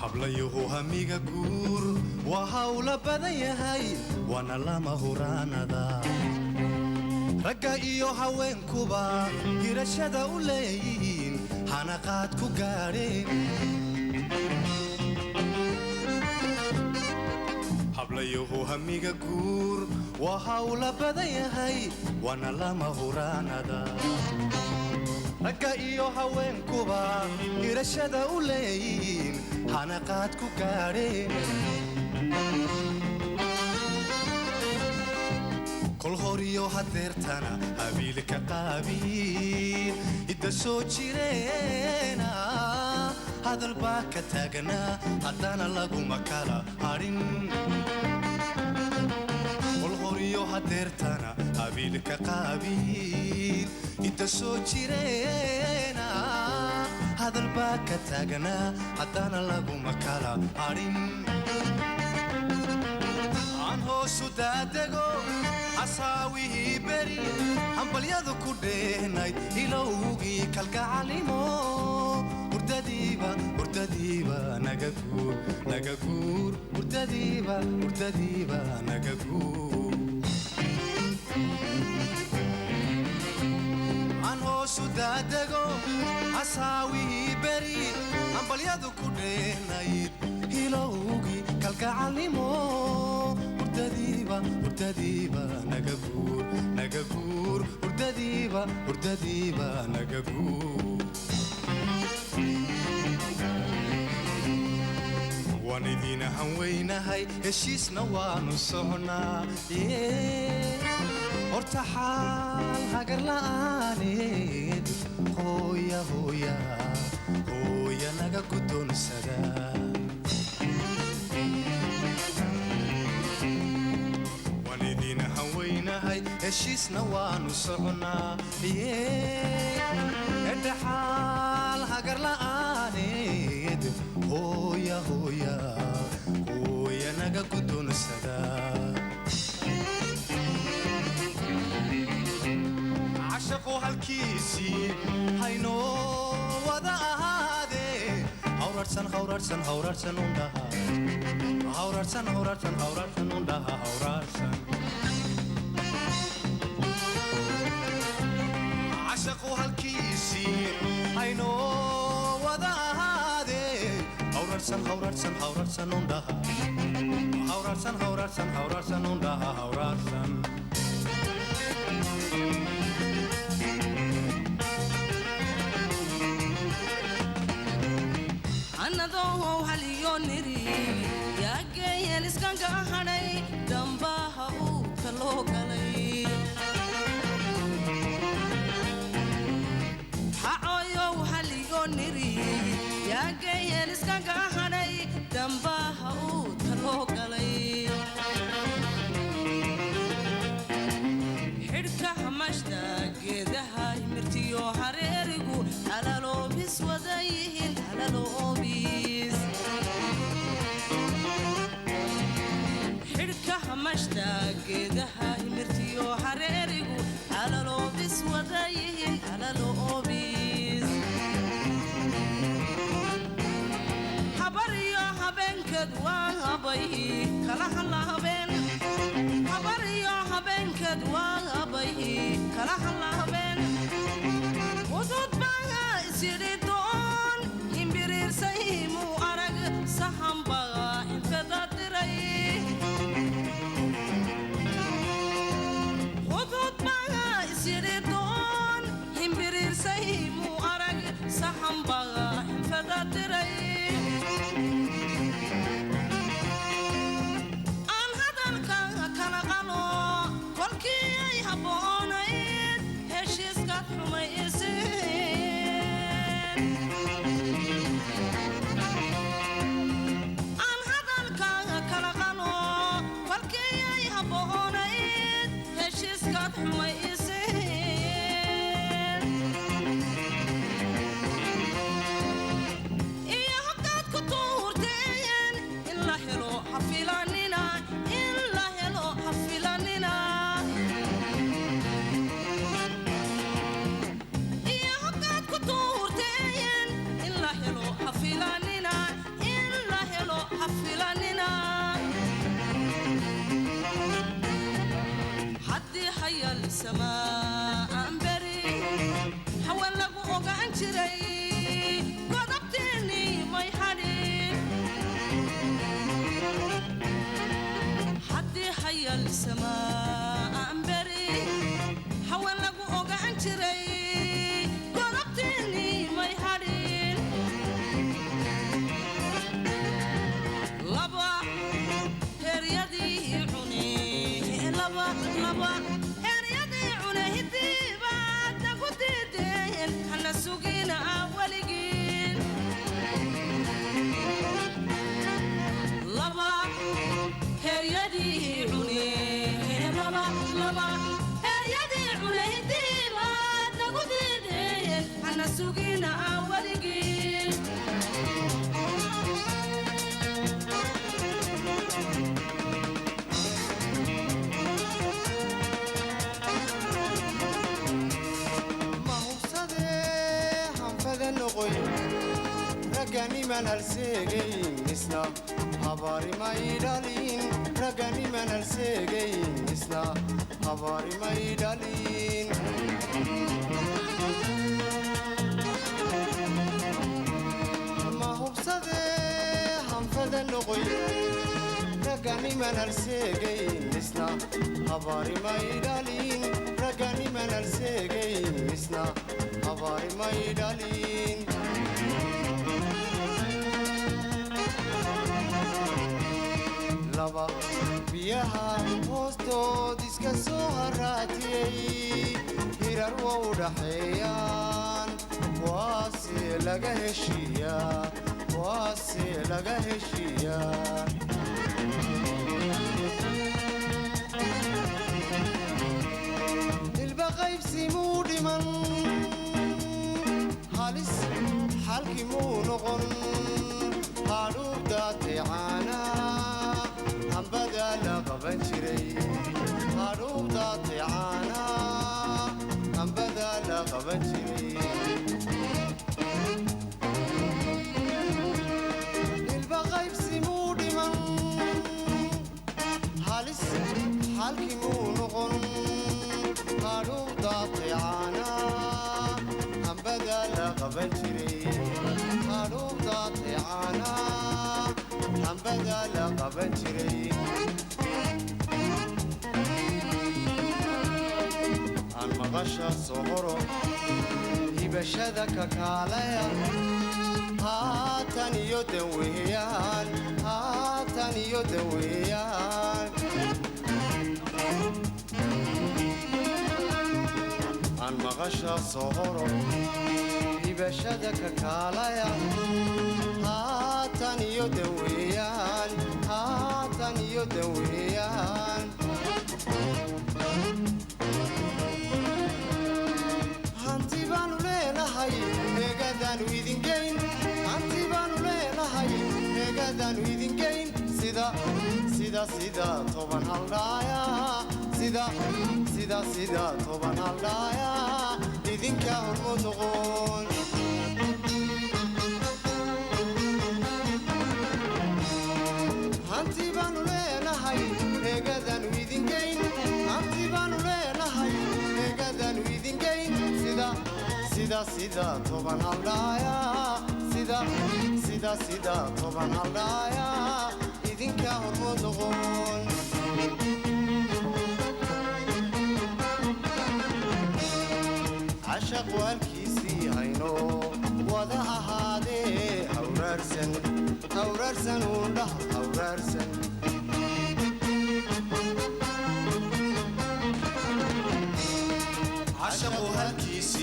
Hablayuhu hamiga guur waa hawla badan yahay, waana lama huraanada. Ragga iyo haweenkuba hirashada u leeyihiin, hanaqaad ku gaadheen. Hablayuhu hamiga guur waa hawla badan yahay, waana lama huraanada. Ragga iyo haweenkuba hirashada u leeyihiin, hanaqaad ku gaadheen. Kol horiyo hadeertana habiilka qaabiil hidda soo jireena hadal baa ka taagnaa, haddana laguma kala hadhin. Kol horiyo hadeertana habiilka qaabiil hidda soo jireena hadal baa ka taagnaa, haddana laguma kala hadhin. Aan hoosu daadego hasaawihii beri hambalyadu ku dheehnayd, ilowgii kalgacalimo. Hurdadiiba, hurdadiiba naga guur, naga guur. Hurdadiiba, hurdadiiba naga guur. Aan hoosu daadego hasaawihii beri hambalyadu ku dheehnayd, hilowgii kalgacalnimo. Hurdadiiba, hurdadiiba naga guur, naga guur. Hurdadiiba, hurdadiiba naga guur. Waan idin hanweynahay, heshiisna waanu soconaa. Horta xaal hagar la'aaneed hooya, hooya, hooya naga guddoonsada. Waan idin hanweynahay, heshiisna waanu soconaa. Edhaxaal hagar la'aaneed hooya, hooya, hooya naga guddoonsada. Cashaqu halkiisii haynoo wada ahaadee, hawrarsan, hawrarsan, hawrarsan undhaha, hawrarsan, hawrarsan, hawrarsan undhaha, hawrarsan. Cashaqu halkiisii haynoo wada ahaadee, hawrarsan, hawrarsan, hawrarsan undhaha, hawrarsan, hawrarsan, hawrarsan undhaha, hawrarsan. Anadoo haliyoniri yaageeyeen iskanka hadhay dambaha uu kaloo galay hacoyow haliyoniri yaageeyeen iskanka hadhay dambaha uu taloo galay xidhka hamashta geedaha mirtiyo hareerigu halaloobis wada yihiin halaloobis. Xidhka hamashta geedaha mirtiyo hareerigu halaloobis wada yihiin halaloobis. Habar iyo habeenkeed waa habay kala halaabeen, habar iyo habeenkeed waa habay kala halaabeen. Hudud baa isyidhi doon himbiriirsayimuu arag sahan baa xinfeda diray. Hudud baa isyidhi doon himbiriirsayimuu arag sahan baa xinfeda diray. Aan hadalka kala qalo kolkii ay habboonayd heshiiskaad xumayseen. Aan hadalka kala qalo kolkii ay habboonayd heshiiskaad xumayseen iyo hoggaad ku tuurteen in la helo hafilanina, in la helo hafilanina. Iyo hoggaad ku tuurteen in la helo hafilanina, in la Hayaal beri haween lagu ogaan jiray godobteennii may hadhin. Haddii hayal samaan beri haween lagu ogaan jiray godobteennii may hadhin. Laba heryadii cune, laba laba heryadii cune, hidiibaad nagu diideen, hana sugina weligiin. Laba heryadii cune, laba laba heryadii cune, hidiibaad nagu diideen, hana sugina weligiin. Ma hubsadee hanfada noqoy ragganiman halseegayn isna habaarimay dhalin, ragganiman halseegayn isna habaarimay dhalin. Ma hubsadee hanfada noqoy ragganiman halseegayn isna habaarimay dhalin, ragganiman halseegayn isna habaarimay dhalin. Laba biyaha hoostood iska soo haraatiyey hirar waa u dhaxeeyaan, waase laga heshiiyaa, waase laga heshiiyaa. Ilba qaybsimuu dhiman, halis xalkii muu noqon, hadhuubdaatay caana hambadaa la qaban jiray, hadhuubdaatay caana hambadaa la qaban jiray. Ilba qaybsimuu dhiman, halis xalkii muu noqon, hadhuubdaatay caana hambadaa la qaban jiray, hadhuubdaatay caana hambadaa la qaban jiray. Aan maqasha sohoro hibashada kakaalaya haatan iyo danweeyaan, haatan iyo danweeyaan. Aan maqasha sohoro hibashada kakaalaya haatan iyo danweeyaan, haatan iyo danweeyaan. Hanti baanu leenahay heegadaanu idingeyn, hanti baanu leenahay heegadaanu idingeyn, sida sida sida 10 haldhaaya, sida sida sida 10 haldhaaya, idinka hormood noqon. Hanti baanu leenahay heegadaanu idingeyn, hanti baanu leenahay heegadaanu idingeyn, sida sida sida 10 haldhaaya, sida sida sida 10 haldhaaya, idinka hormood noqon. Cashaq waalkiisii hayno wada ahaadee hawraarsan, hawraarsan uundhah hawraarsan.